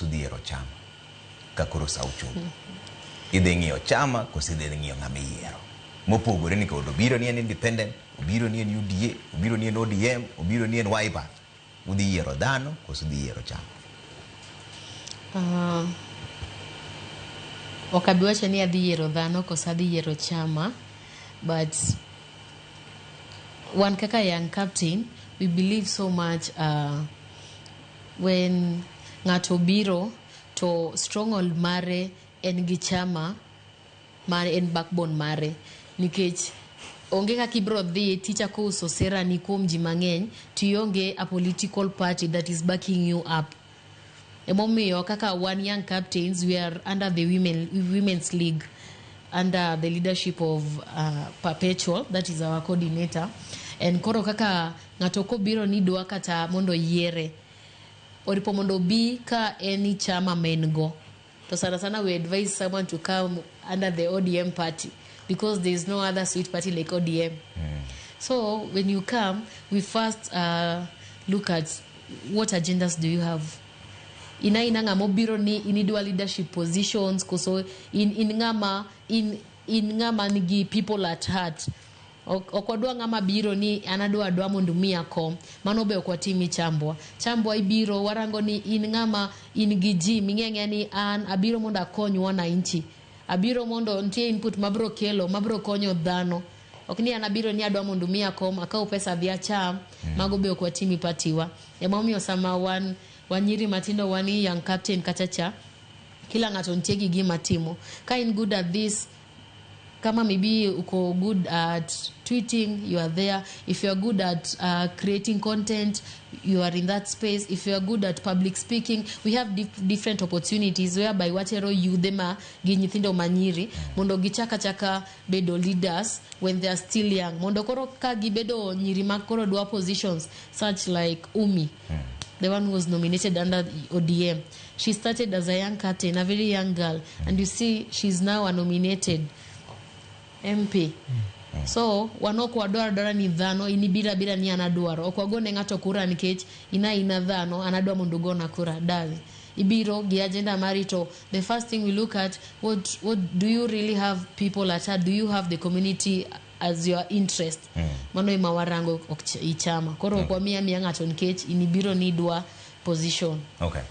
Udhi yiero chama ka koro sa ochopo. Idhi ng'iyo chama koso idhi ng'iyo ng'ama iyiero. Mopogore ni kod obiro ni en independent, obiro ni en UDA, obiro ni en ODM, obiro ni en Wiper. Udhi yiero dhano koso udhi yiero chama? Ok abi wacho ni adhi yiero dhano koso adhi yiero chama, but wan kaka young captain, we believe so much when ng'ato biro to stronghold mare en gi chama ma en backbone mare, nikech onge kaka ibiro dhi tichako uso sera ni kuom ji mang'eny to ionge a political party that is backing you up. Emomiyo kaka wan young captains, we are under the women's league under the leadership of Perpetual, that is our coordinator. And koro kaka ng'ato kobiro ni dwa kata mondo yiere, oripo mondo obi ka en chama ma en go. To sana sana we advise someone to come under the ODM party because there is no other sweet party like ODM. So when you come, we first look at what agendas do you have. Ina ina ng'ama obiro ni in idwa leadership positions koso in ng'ama in ng'ama nigi people at heart. Ok wadwa ng'ama biro ni an adwa adwa mondo umiya kom. Mano be ok watim chambwa. Chambwa ibiro warango ni in ng'ama in gi ji ming'e ang'eya ni an abiro mondo akony wananchi. Abiro mondo nitie input mabiro kelo mabiro konyo dhano. Ok ni an abiro ni adwa mondo umiya kom, akaw pesa adhi acham. Mago be ok watim e party wa. Emomiyo sama wan nyiri matindo, wan young captain kacha cha, kila ng'ato nitie gi gima timo. Ka in good at this, kama maybe uko good at tweeting, you are there. If you are good at creating content, you are in that space. If you are good at public speaking, we have different opportunities whereby watero yudhe ma gi nyithindo manyiri mondo gichak achaka bedo leaders when they are still young, mondo koro ka gibedo nyiri ma koro dwa positions such like Umi, the one who was nominated under the ODM. She started as a young captain, a very young girl, and you see she's now a nominated MP. So wan ok wadwar adwara ni dhano in ibiro abira ni an adwaro. Ok wagone ng'ato kura nikech ina ina dhano an adwa mondo ugona kura dawe. Ibiro gi agenda mari to the first thing we look at, what do you really have people at heart? Do you have the community as your interest? Mano ema warango ok i chama. Koro ok wamiya miya ng'ato nikech in ibiro ni idwa position. Okay.